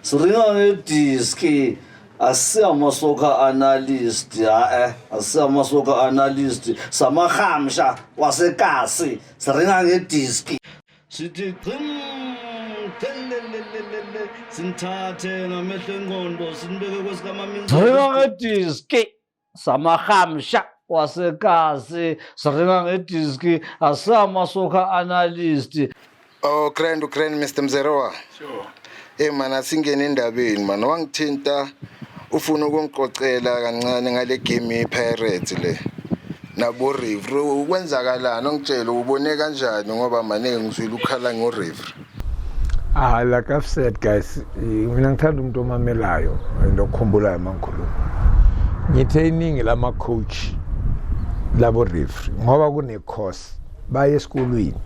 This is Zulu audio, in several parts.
Siringa ngediski, asiyama-soccer analyst, ha-e, asiyama-soccer analyst, samahamsha wasekasi, siringa ngediski. Sithi qim thelelelelele, sinithathe ngamehlo engqondo, sinibeke kwesikamamini. Siringa ngediski, samahamsha wasekasi, siringa ngediski, asiyama-soccer analyst. Oh, grand, grand, Mr Mzerowa. Sure. Eh man, asingene endabeni man. Wangithinta ufuna ukungixoxela kancane ngale game ye-Pirates le. Nabo referee, ukwenzakalani? Ongitshela ubone kanjani, ngoba mane ngizwile ukhala ngo referee. Ah, like I've said, guys, mina ngithanda umuntu omamelayo and okukhumbulayo mangikhuluma. Ngithe iningi lama coach labo referee, ngoba kune course, baye esikolweni,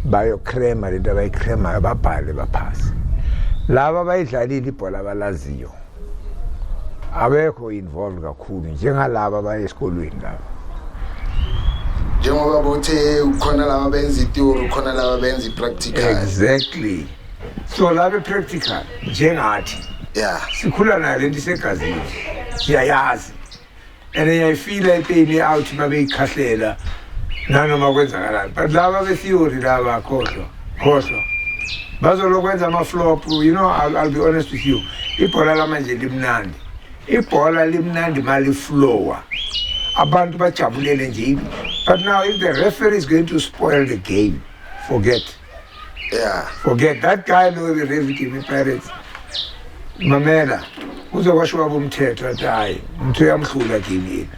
bayokrema lento abayikremayo, babhale, baphase. Laba abayidlalile ibhola, abalaziyo, abekho involved kakhulu njengalaba abaye esikolweni laba. Njengoba bothe khona laba benza i-theory, khona laba benza i-practical. Exactly. So laba practical njengathi sikhula nayo lento, isegazini, siyayazi and ngiyayifila ipain out babeyikhahlela nanoma kwenzakalani, but laba be-theory laba, khohlwa, khohlwa, bazolokwenza ama-flop. I'll be honest with you, ibhola lamanje limnandi, ibhola limnandi maliflowa, abantu bajabulele nje, but now if the referee is going to spoil the game, forget. Forget that guy lo be-referee game i-Pirates. Mamela, kuzokwashiwa bomthetho, athi hayi, umthetho uyamhlula game yena.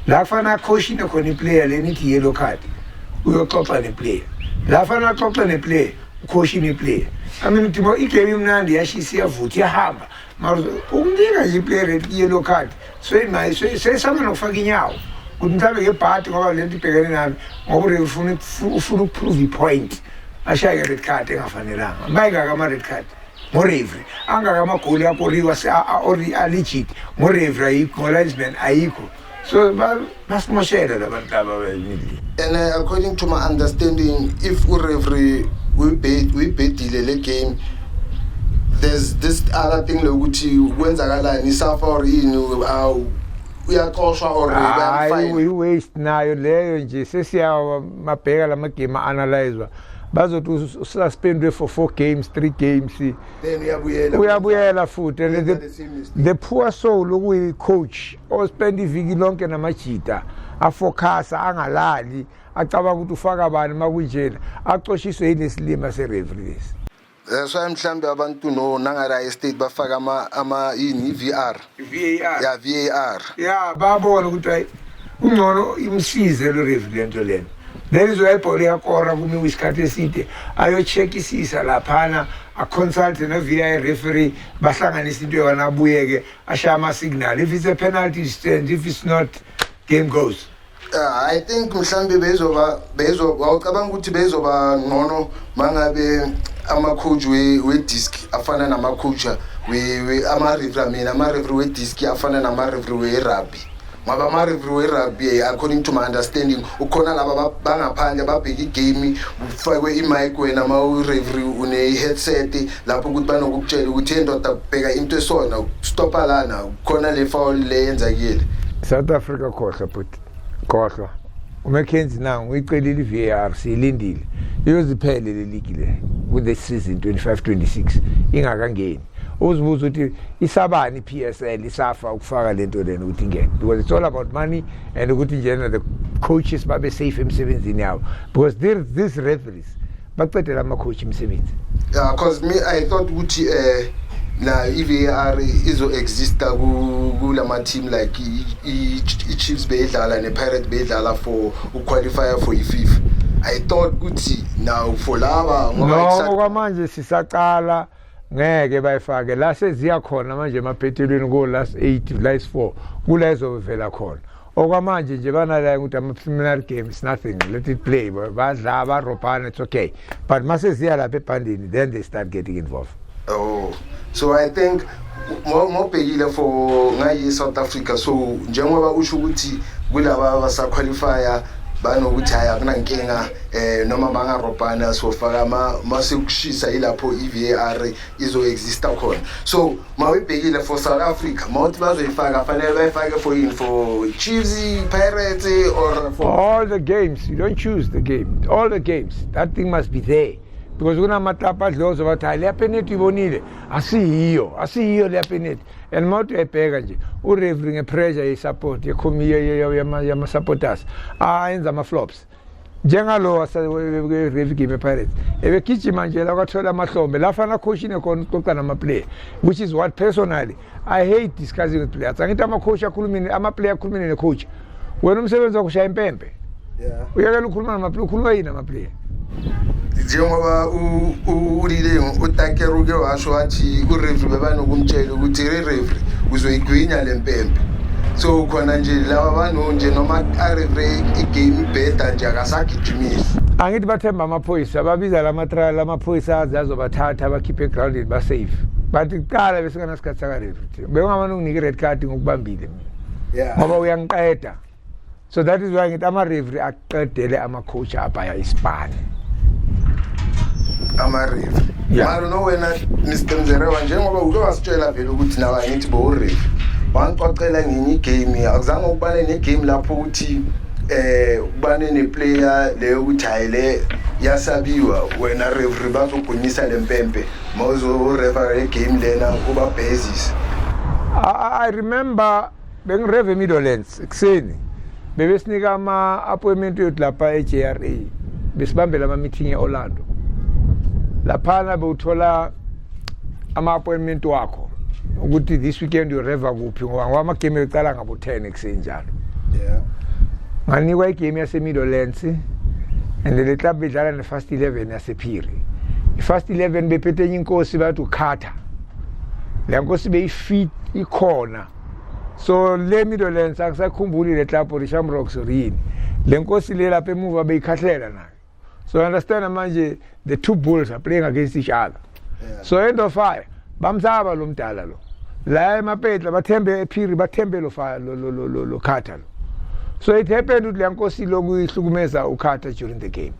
La kufanele akhoshine khona iplayer lena, ithi yellow card, uyoxoxa neplayer. La kufanele axoxe neplayer, ukhoshine iplayer. I mean, Timo, igame imnandi, iyashisa, iyavutha, iyahamba, mara ukunika nje iplayer i-yellow card, seyisaba nokufaka inyawo ukuthi mhlawumbe ngebhadi, ngoba le nto ibhekene nami, ngoba ure ufuna ukuprove i-point, ashaye red card engafanelanga. Mayingaka ama-red card ngoreferee, angaka amagoli akoriwa a-legit ngoreferee, ayikho, ngo-linesman ayikho, so basimoshele la bantu laba be-middle. And according to my understanding, if ureferee uyibhedile le game, there's this other thing lokuthi kwenzakalani, iSAFA or ini, uyaxoshwa or Hayi. Bayamfine. I-waste nayo leyo nje. Sesiyamabheka la magame a-analyzwa, bazothi ususpendwe for four games, three games. Then uyabuyela. Uyabuyela futhi and Yenza the same mistake. The poor soul okuyi-coach ospenda iviki lonke namajita, afocasa, angalali, acabanga ukuthi ufaka bani, uma kunjena axoshiswe yilesilima se-referee lesi. That's why mhlambe abantu no nangara estate bafaka ama yini, i-VR. VAR. Ya, VAR. Ya, babona ukuthi hayi, kungcono imsize lo referee lento lena. Then izoya ibhola, iyakora, kumiwe isikhathi eside, ayo-checkisisa laphana, aconsulte no-VAR referee, bahlanganise into yona, abuyeke, ashaye ama-signal. If it's a penalty, it stands. If it's not, game goes. I think mhlambe bezoba bezo wawucabanga ukuthi bezoba ngcono mangabe ama-coach we-disc afana nama-coach we ama-referee, I mean, ama-referee we-disc afana nama-referee we-rugby, ngoba ama-referee we-rugby, according to my understanding, ukhona laba bangaphandle babheka igame, kufakwe imic, wena ma u-referee une-headset lapho ukuthi banokukutshela ukuthi, "Hey ndoda, bheka into esona, stopha lana, khona le foul le yenzakile." South Africa, khohlwa but khohlwa. UMcKenzie nangu uyicelile i-VAR, siyilindile, iyoziphele le league le with the season 25-26 ingakangeni. Uzibuza ukuthi isabani i-PSL, iSAFA, ukufaka lento lena ukuthi ingene, because it's all about money and ukuthi njena the coaches babe safe emsebenzini yabo, because these referees bacedela ama-coach imisebenzi. Yeah, 'cause me, I thought ukuthi na i-VAR izo exista kulama team like i-Chiefs beyidlala ne-Pirate, beyidlala for uqualify for i-FIFA. I thought ukuthi now for laba ngoba No, okwamanje sisaqala, ngeke bayifake. La seziya khona manje emaphethelweni ko last 8, last 4, kula izovela khona. Okwamanje nje banala ukuthi ama-preliminary games, nothing, let it play, badla, barobhana, it's okay, but mase ziya lapha ebhandini, then they start getting involved. Oh, so I think mawubhekile for ngayi South Africa, so njengoba usho ukuthi kulaba abasaqualifya Banokuthi hayi, akunankinga, noma bangarobhana, sofaka masekushisa ilapho i-VAR izo-exista khona. So mawuyibhekile for South Africa, mawuthi bazoyifaka, fanele bayifake for yini? For Chiefs, Pirates or for All the games. You don't choose the game, all the games. That thing must be there because kunamaklabhu adlozo bathi, "Hayi, leya penalty ibonile, asiyiyo, asiyiyo leya penalty." And mawuthi uyayibheka nje, ureferee ngepressure ye-support yama-supporters ayenza ama-flops njengalo referee game ePirates, ebegijima nje la kwathola amahlombe la fana coachine khona uxoxa nama-player, which is what personally I hate discussing with players. Angithi ama-coach akhulumile, ama-player akhulumile ne-coach, wena umsebenzi wakho ushaya impempe. Uyekela ukhuluma nama-player, ukhuluma yini nama-player? Njengoba ulile utakeruke washo wathi kureferee bebanokumtshela ukuthi re-referee uzoyigwinya le mpempe, so khona nje laba bantu nje noma areferee igame ibheda nje, akasagijimisi. Angithi bathemba amaphoyisa, babiza lama-trial, amaphoyisa aze azobathatha, bakhiphe egrawundini, basafe. But kuqala besinganasikhathi sakareferee, bekungamane unginike i-red card ngokubambile mina ngoba uyangiqeda. So that is why ngithi ama-referee aqedele ama-coach abhaya isipani. Ama-referee. Mara no wena, Mr Mzerewa, njengoba uke wasitshela vele ukuthi nawe angithi bowureferee, wangixoxela ngenye igame, akuzange ukubane negame lapho ukuthi ubane neplayer leyo ukuthi hayi, le yasabiwa, wena referee bazogwinyisa le mpempe mawuzorefa le game lena ubabhezise? I remember bengireve Meadowlands ekuseni, bebesinika ama-appointment yethu lapha e-JRA, besibambela ama-meeting e-Orlando laphana, bewuthola ama-appointment wakho ukuthi this weekend uyoreva kuphi, ngoba amagame ecala ngabo-10 ekuseni njalo. Nganikwa igame yase-Meadowlands and le club bedlala ne-Fast 11 yasephiri. I-Fast 11 bephethe enye inkosi, bathi uCarter, le nkosi beyifit ikhona. So le Meadowlands, angisakhumbuli le club or i-Shamrocks or yini, le nkosi le lapha emuva beyikhahlela nayo. So you understand manje, the two bulls are playing against each other. So end of fire bamsaba lo mdala lo la emapetla, bathembe ephiri, bathembe lo fire lo Carter lo. So it happened ukuthi le nkosi lokhu ihlukumeza uCarter during the game.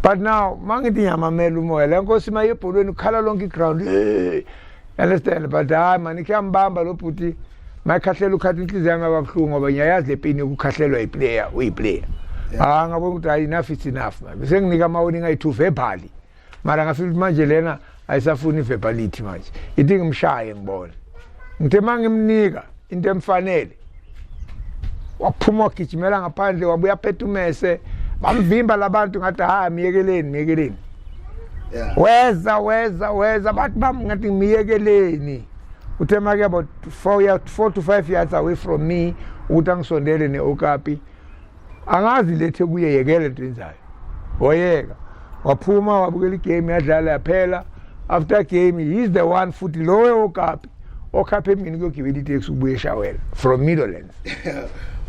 But now mangithi ngiyamamela umoya, le nkosi maye ebholweni ukhala lonke iground, hey, understand? But hayi mani, kuyambamba lo bhuti mayikhahlela uCarter, inhliziyo yami yababuhlungu ngoba ngiyayazi le pain yokukhahlelwa yiplayer, uyiplayer. Ah, ngabona ukuthi hayi, enough is enough, man. Bese nginika ama-warning ayi-two verbally, mara ngafika ukuthi manje lena ayisafuni i-verbality, manje ithi ngimshaye ngibone. Ngithe uma ngimnika into emfanele, waphuma wagijimela ngaphandle, wabuya aphethe umese, bamvimba labantu. Ngathi, "Hayi, miyekeleni, miyekeleni." Weza weza weza, bathi bam, ngathi miyekeleni. Uthe make about 4 to 5 yards away from me ukuthi angisondele ne-okapi, angazi lethe kuye, yekele into yenzayo. Wayeka, waphuma, wabukela igame, yadlala yaphela. After game, he's the one futhi lo we-okapi okhaphe mina kuyogibela iteksi ubuye eshawela from Meadowlands.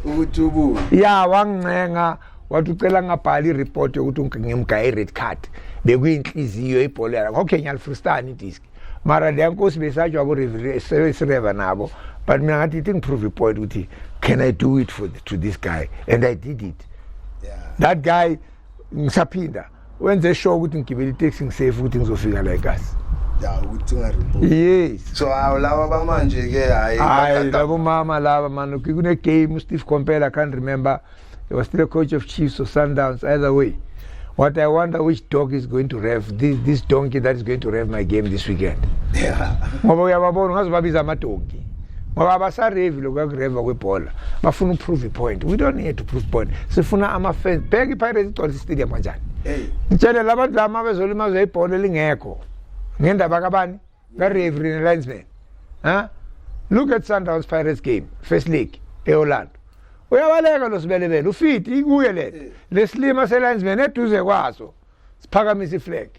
Ukuthi ubuye. Ya, wangincenga, wathi ucela ngabhali ireport yokuthi ngimgaye i-red card, bekuyinhliziyo ibhola yala. Okay, ngiyalifrustana idiski, mara leya nkosi besatshwa abo-sireva nabo. But mina ngathi ithi ngiprove ipoint ukuthi can I do it to this guy, and I did it. That guy, ngisaphinda, wenze sure ukuthi ngigibele iteksi ngisafe ukuthi ngizofika la ekasi. Ya, ukuthi ungareport. Yes. So awu, laba bamanje ke, hayi. Hayi. Bakata. Labo mama laba man, kune game, Steve Komphela, I can't remember, he was still a coach of Chiefs or Sundowns, either way. What I wonder, which dog is going to ref this donkey that is going to ref my game this weekend? Ngoba uyababona ungaze babiza amadonki, ngoba abasarevi lokhu yakureva kwebhola, bafuna uprove ipoint. We don't need to prove point, sifuna ama-fans. Bheka iPirates igcwalisa istadium kanjani. Hey. Ngitshele, labantu lama bezolimazwa ibhola elingekho ngendaba kabani, kareferee ne-linesman, huh? Look at Sundowns Pirates game, first leg e-Orlando, uyabaleka lo sibelebele, ufiti ikuye le lesilima se-linesman eduze kwaso siphakamisa iflag,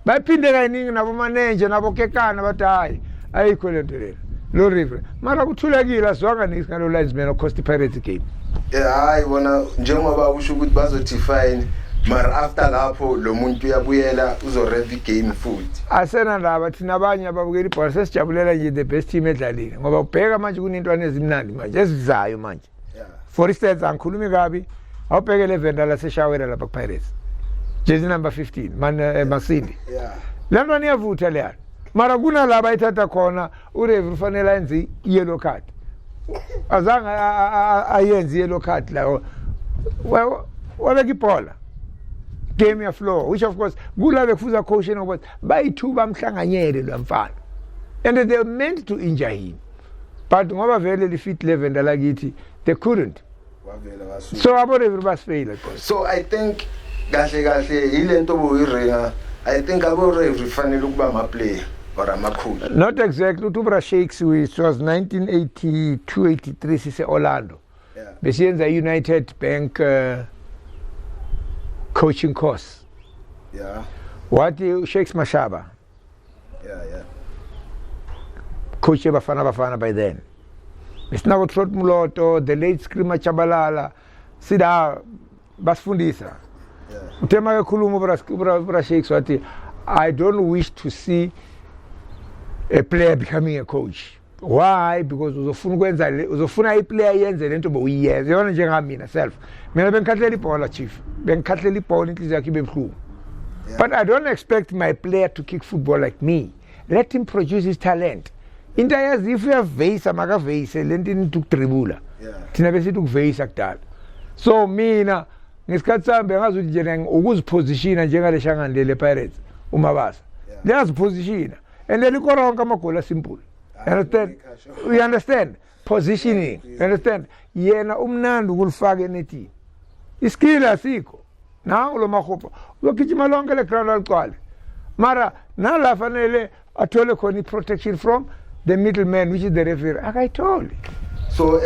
baphinde kayiningi nabo manenje nabo kekana, bathi hayi, ayikho lento lena lo referee, mara kuthulekile, azwanga nix ngalo linesman ocost Pirates game. Hayi bona, njengoba usho ukuthi bazothi fine, mara after lapho lo muntu uyabuyela uzoref igame futhi. Asenandaba thina abanye ababukela ibhola, sesijabulela nje the best team edlalile, ngoba ubheka manje kunentwana ezimnandi manje ezizayo manje. For instance, angikhulumi kabi Awubheke le venda laseshawela lapha ku-Pirates, jezi number 15 man, Masindi. Le ntwana iyavutha leyana, mara kunalaba ayithatha khona ureferee ufanele ayenze i-yellow card. Azange ayenze i-yellow card la, wabeka ibhola, game ya flow, which of course kula bekufuza coach ngoba bayi-two bamhlanganyele lo mfana and they were meant to injure him, but ngoba vele li-fit levenda lakithi, they couldn't. Wavela wasuka. So abo-referee basifeyila. So I think kahle kahle ile nto boyiringa, I think abo-referee fanele ukuba ama-player or ama-coach. Not exactly. Uthi ubra Shakes, it was 1982 83, sise-Orlando, besiyenza i-United Bank coaching course. Wathi Shakes Mashaba, coach eBafana Bafana by then, besinako Trot Moloto, the late Screamer Chabalala, sida basifundisa. Uthe makekhuluma ubra Shakes wathi, "I don't wish to see a player becoming a coach." Why? Because uzofuna ukwenza uzofuna iplayer yenze lento bowuyenza yona. Njengamina self, mina bengikhahlela ibhola, chief, bengikhahlela ibhola, inhliziyo yakhe ibe buhlungu, but I don't expect my player to kick football like me. Let him produce his talent, into ayazi. If uyaveyisa, makaveyise lento inithi ukudribula. Thina besithi ukuveyisa kudala. So mina ngesikhathi sami bengazi ukuthi njena ukuzipositiona njengale shangani lele Pirates uMabasa, liyazipositiona and likora wonke amagoli asimple. You understand? You understand positioning? You understand? Yena umnandi ukulifaka enethini, iskill asikho. Nangu lo mahopa uzogijima lonke le ground aligcwale, mara nala fanele athole khona i-protection from the middleman, which is the referee, akayitholi. So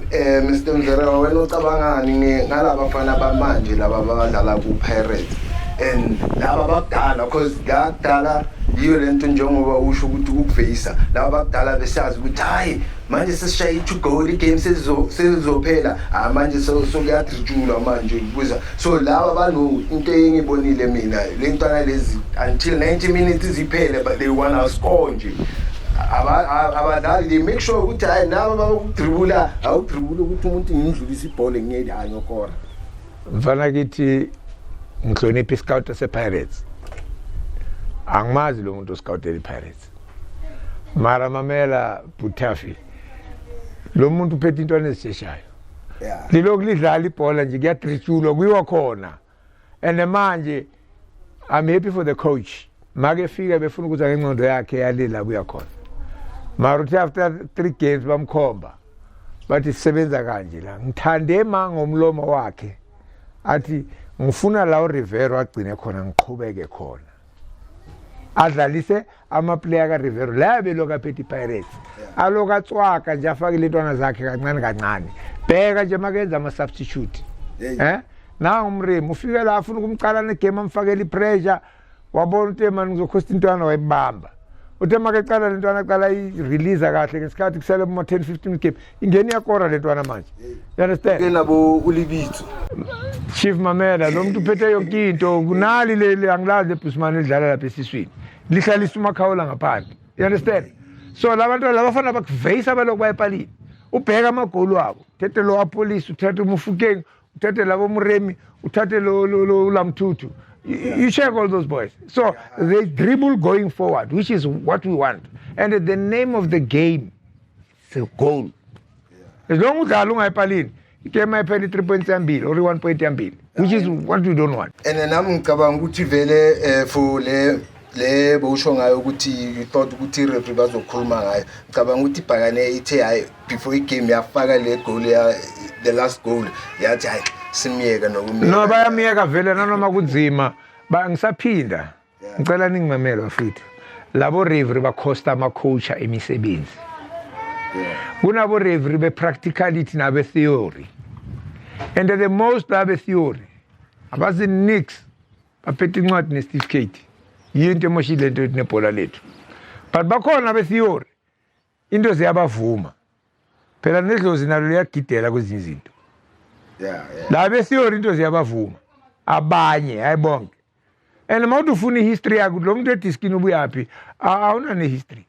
Mr Mzerewa, wena ucabangani ngalabafana bamanje laba abadlala ku Pirates and laba bakudala? Because la kudala yiyo lento, njengoba usho ukuthi ukuveyisa, laba bakudala besazi ukuthi hayi, manje sesishaye i-two goal, igame sezizophela, ah, manje sokuyadritshulwa manje kuza. So laba bano into engibonile mina, le ntwana lezi, until 90 minutes ziphele, but they wanna score nje. Abadlali, they make sure ukuthi hayi, nabo bakudribula, awudribula ukuthi umuntu ngimdlulisa ibhola, ngiyeli, hayi, ngiyokora. Mfana kithi, ngihlonipha iscout se-Pirates. Angimazi lo muntu oscoutela i-Pirates, mara mamela Butafi, lo muntu uphethe intwana ezisheshayo. Lilokhu lidlala ibhola nje, kuyadritshulwa, kuyiwa khona. And manje I'm happy for the coach, make fika befuna ukuthi ngengqondo yakhe yalila kuya khona, mara uthi after 3 games bamkhomba, bathi sisebenza kanje la. Ngithande ma ngomlomo wakhe athi ngifuna la uRivero agcine khona, ngiqhubeke khona, adlalise amaplayer kaRivero la belokhu aphethe iPirates, aloku atswaka nje, afake lentwana zakhe kancane kancane. Bheka nje makenza ama-substitute. Hey. Nangu umremi ufike la afuna ukumcala negame, amfakele ipressure, wabona ukuthi mani ngizokhosta intwana, wayibamba. Uthe makecala le ntwana, aqala i-release kahle ngesikhathi kusele kuma 10 15 game, ingene, iyakora le ntwana manje. You understand? Ke nabo uLebitso. Chief, mamela, lo muntu uphethe yonke into. Kunali leli, angilazi lebhusmane elidlala lapha esiswini, lihlalisa uMakhawula ngaphandle. You understand? So la bantu labafana bakuveyisa, balokhu bayepalini, ubheka amagoli wabo, uthathe lo Apolice, uthathe uMofokeng, uthathe labo Muremi, uthathe lo Lamthuthu. You check all those boys. So they dribble going forward, which is what we want, and the name of the game is a goal. As long udlala ungayipalini, igame ayiphela i-3 points yambili or i-1 point yambili, which is what we don't want. And nami ngicabanga ukuthi vele for le bowusho ngayo ukuthi you thought ukuthi i-referee bazokhuluma ngayo, ngicabanga ukuthi ibhakane ithe hayi, before igame yafaka le goal ya the last goal, yathi hayi, simyeke nokumyeka. No, bayamyeka vele nanoma kunzima. Ngisaphinda, ngicela ningimamele bafethu, labo referee bakhosta ama-coach emisebenzi. Kunabo referee be-practicality nabe-theory, and the most abe-theory abazi nix, baphethe incwadi ne-certificate. Yiyo into emoshile lento yethu nebhola lethu, but bakhona abe-theory, into ziyabavuma phela, nedlozi nalo liyagidela kwezinye izinto. La be-theory into ziyabavuma abanye, hayi bonke. And uma uthi ufuna i-history yakho, lo muntu ediskini ubuyaphi, awuna ne-history.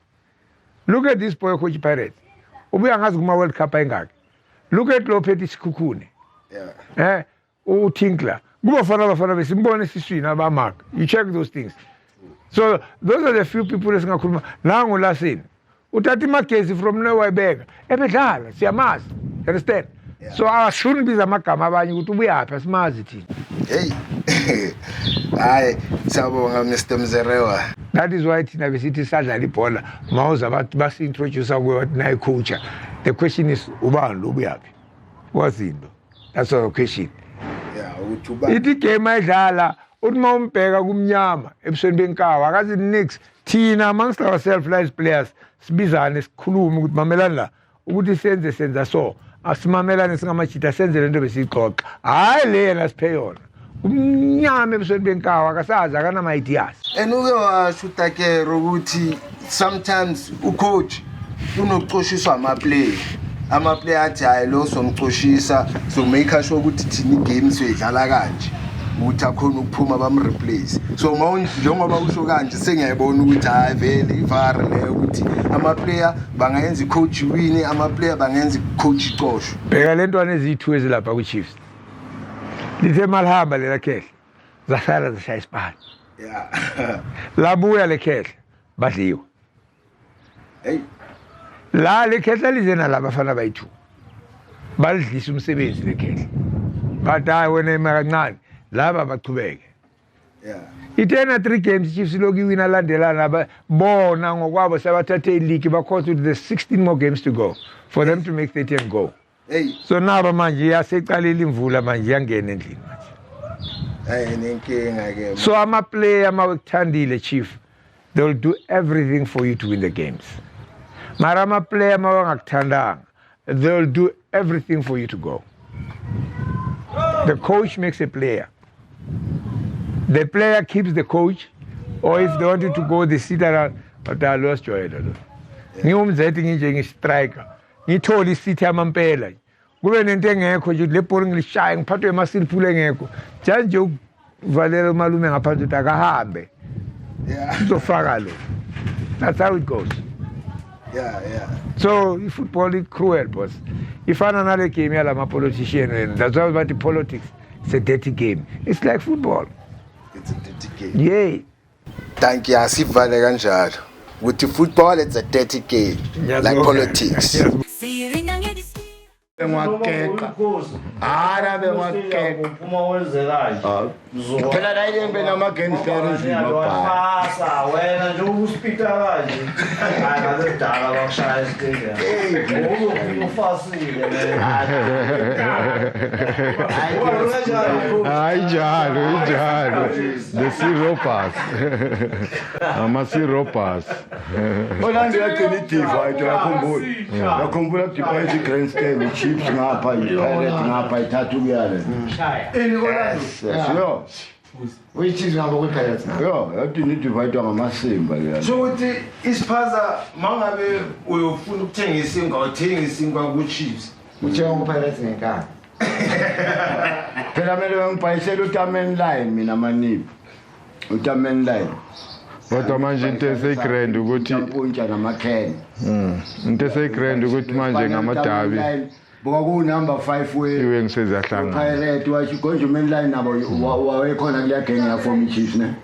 Look at this boy, coach Pirates, ubuya ngazi kuma-World Cup ayingaki. Look at lo phethe iSekhukhune. Utinkler. Kubafana bafana besimbone esiswini abamaka. You check those things. So those are the few people esingakhuluma. Nangu Lasini. Uthatha imagezi from nowhere wayibeka. Ebedlala siyamazi. You understand? Yeah. So asifuni biza amagama abanye ukuthi ubuyaphi asimazi thina. Hey. Hayi, siyabonga Mr Mzerewa. That is why thina besithi sadlala ibhola mawuza abantu basi-introduce kuwe wathi nayi coacher. The question is ubani lo ubuyaphi? Wazindo. That's the question. Yeah, ukuthi uba Ithi game ayidlala uthi uma umbheka kumnyama ebusweni benkawu akazi nix. Thina amongst ourselves as players sibizane sikhulume ukuthi mamelani la ukuthi senze senza so asimamelane singamajita senze lento besiyixoxa. Hayi le yena siphe yona. Umnyama ebusweni benkawu akasazi akanama ideas. And uke washo uTakero ukuthi sometimes ucoach unocoshiswa ama-player. Ama-player athi hayi lo somcoshisa so make sure ukuthi thina igame siyoyidlala kanje ukuthi akhona ukuphuma bamreplace. So njengoba usho kanje sengiyayibona ukuthi hayi vele iVAR leyo ukuthi ama-player bangayenza i-coach win, ama-player bangayenza i-coach icosho. Bheka le ntwana eziyi-2 ezilapha kwi-Chiefs. Lithe malihamba lela khehle zasala zishaya isipani. Yeah. Labuya le khehle badliwa. Hey. La le khehle lize nalabafana bayi-2. Balidlisa umsebenzi le khehle. Bathi hayi wena ema kancane laba bachubeke. Yeah. Itena 3 games Chiefs lokhu iwina landelana bona ngokwabo sebathathe ileague bakhohlwa ukuthi there's 16 more games to go for them to make 30 and go. Hey. So naba manje yaseqalile imvula manje yangena endlini manje. Hey nenkinga ke. So ama player mawekuthandile Chief, they will do everything for you to win the games. Mara ama player mawangakuthandanga, they will do everything for you to go. The coach makes a player. The player keeps the coach, or if they wanted to go, they sit around. But I lost joy. Ngiwumzethi nginje ngistriker. Ngithole isithi yamampela. Kube nento engekho nje le ball ngilishaya ngiphathwe emasilipule engekho. Nje ukuvalela umalume ngaphansi ukuthi akahambe. Yeah. Uzofaka lo. That's how it goes. Yeah, yeah. So football is cruel, boss. Ifana nale game yalama politician and that's why about the politics. It's a dirty game. It's like football. It's a dirty game. Yeah. Thank you. Asivale kanjalo. With the football, it's a dirty game. Yes, like okay. politics. Yes. Ngwakeqa. Hayi bengwakeqa. Uphuma wenze kanje. Phela la ilembe nama-gangsterism wafasa wena nje uspita kanje. Hayi ngale dala bakushaya esitenya. Uzofika ufasile le. Hayi njalo, injalo. The Siropas. Ama-Siropas. Orlando yagcina i-divide uyakhumbula. Uyakhumbula kudivide i-grandstand i-Chiefs ngapha i-Pirate ngapha ithatha ukuyale. Ini Orlando. Yes, yo. Which is ngabo kwi-Pirates now. Yo, yagcina i-divide ngamasimba leya. So ukuthi isiphaza mangabe uyofuna ukuthenga isinkwa uthenga isinkwa ku-Chiefs. Uthenga ku-Pirates ngenkani. Phela kumele ngibhayisele utamen line mina manipi. Utamen line. Kodwa manje into eseyigrand ukuthi Umpuntsha namakhene. Into eseyigrand ukuthi manje ngamadabi Buka ku number 5 we iwe ngiseziyahlangana. Pirate washo konje umen line nabo wayekhona kuleya gang ya form Chiefs ne.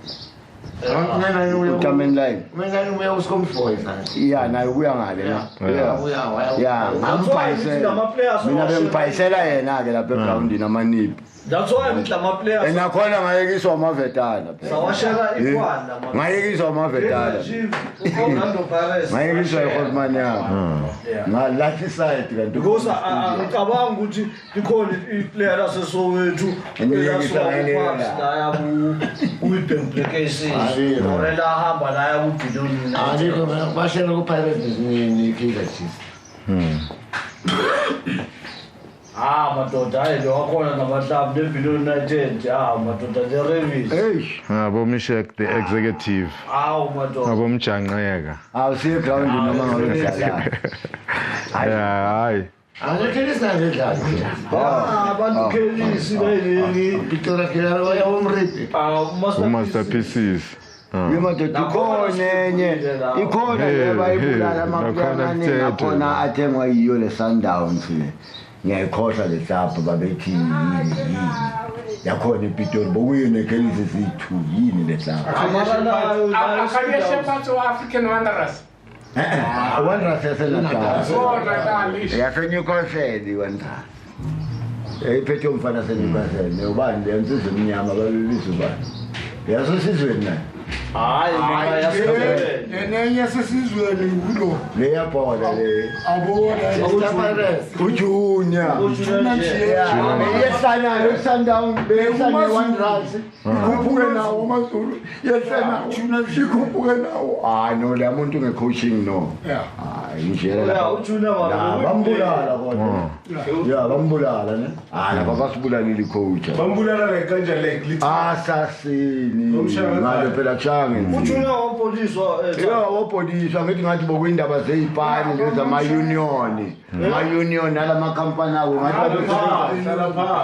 Utamen line. Umen line uya uScomfoy manje. Yeah, naye ubuya ngale na. Uya Yeah, ngambhayisela. Mina bengibhayisela yena ke lapha egroundini amanipi. That's why ngithi lama players And nakhona ngayekiswa amavetana phela. sawashela ikhwanda ma. Ngayekiswa amavetana. Orlando Pirates. Ngayekiswa iHotman yami. Yeah. Ngalathi side kanti. Because ngicabanga ukuthi likhona iplayer laseSoweto Eniyekisa ngayileka. laya ku-Witbank Black Aces or elahamba laya ku-Benoni United. Alikho bashela ku-Pirates ne-Kaizer Chiefs. Ah madoda hayi lo wakhona nabahlanu ne-Benoni United. Ah madoda le-Revis. Eish. Abo Mishek the executive. Awu madoda. Abomjanqeka. Awusiye egroundini noma ngabe udlala. Yeah, hayi. Angikhelisi nangedlala. Ah abantu khelisi leli. Pitora khelala waya umripi. Ah uMaster Pieces. Ye madoda ikhona enye. Ikhona le bayibulala amaplayer Nakhona amaningi kuthethe. akhona athengwa yiyo le Sundowns le. Ngiyayikhohlwa le club babethi yini yini yakhona ePitori, bokuye nekhelisi siyi-two yini le club. Acadia Shepherds or African Wanderers? Wanderers yaseNatal. Oh, Natal. YaseNewcastle iWanderers. Iphethe umfana seNewcastle, ubani le nsizwa emnyama, babebiza ubani yasesizweni naye? Hayi, mina yasebenzele. Nenye sesizweni kulo. Leyabhola le. Abona. Ujunior yehlanayo iSundown behlane-Wanderers ikhuphuke nawo amaZulu, yehle nawo ikhuphuke nawo. Hayi no, leya muntu nge-coaching no. Hayi njela. Yeah, uJunior bambulala kodwa ya, bambulala ne. Hayi, lapha basibulalile i-coach. Bambulala like kanjani, like literally? Asasini. Bamshaya kanjani? Ngale phela kushaya ngenzini. UJunior wapoliswa Ya, wabhodiswa ngithi ngathi bokuyindaba zey'pani lezama-union, ama-union nalamakhampani ako ngathi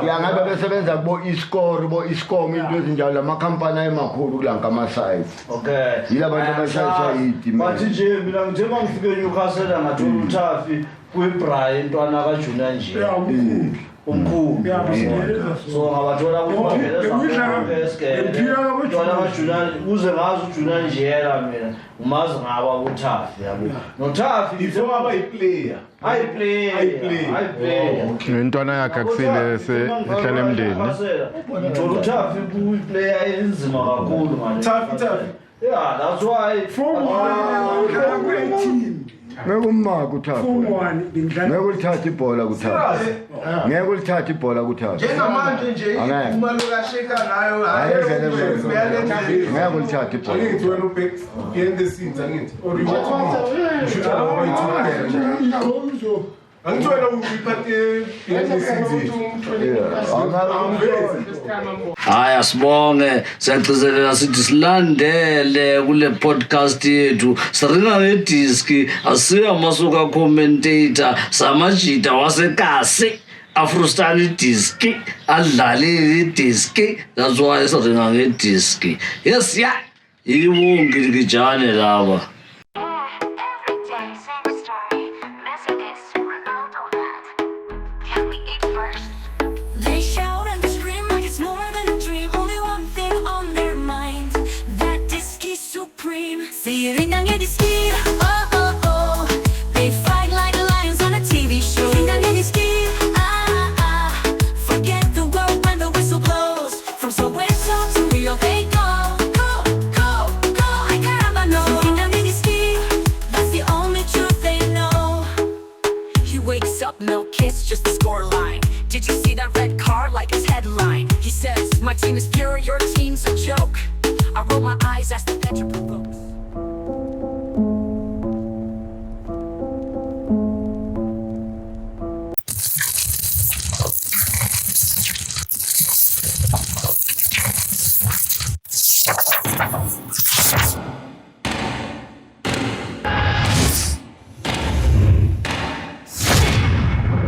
ya, ngathi babesebenza kubo-iscor, bo-iscom, into ezinjalo, lamakhampani ayemakhulu kulanka ama-sites. Okay. Yila bantu abashayiswa yitimela. Bathi nje mina ngithe uma ngifike eNewcastle ngathola uThafi kwiBraai, intwana kaJunior nje. Ya, umkhulu. Umkhulu. Ya, So ngabathola Bephila intwana kaboJunior. kaJunior, uze ngazi uJunior njeyela mina umazi ngaba uThafi yabo. NoThafi Before aba yi-player. ayiplayer. Ayiplayer. Ayiplayer. Intwana yakhe akusile ehlala emndeni. Ngithola uThafi kuyiplayer enzima kakhulu ngale. Thafi, Thafi. Yeah, that's why. Form 1 ngidlala ku-18. Ngeke ummake uThafi. Form 1 ngidlala. Ngeke ulithathe ibhola kuThafi, ngeke ulithathe ibhola kuThafi. Njengamanje nje Angeke. uma lokasheka ngayo. Hayi, ngeke ulithathe ibhola. Angithi wena ubhek behind the scenes, angithi or you shoot Uzo. Angithi wena uyiphathe behind the scenes yethu. Hayi, asibonge, siyagcizelela sithi silandele kule podcast yethu siringa ngediski, asiyo amasuka commentator samajita wasekasi afrostyle idiski adlalile idiski, that's why siringa ngediski. Yes, ya, yibonke likijane laba.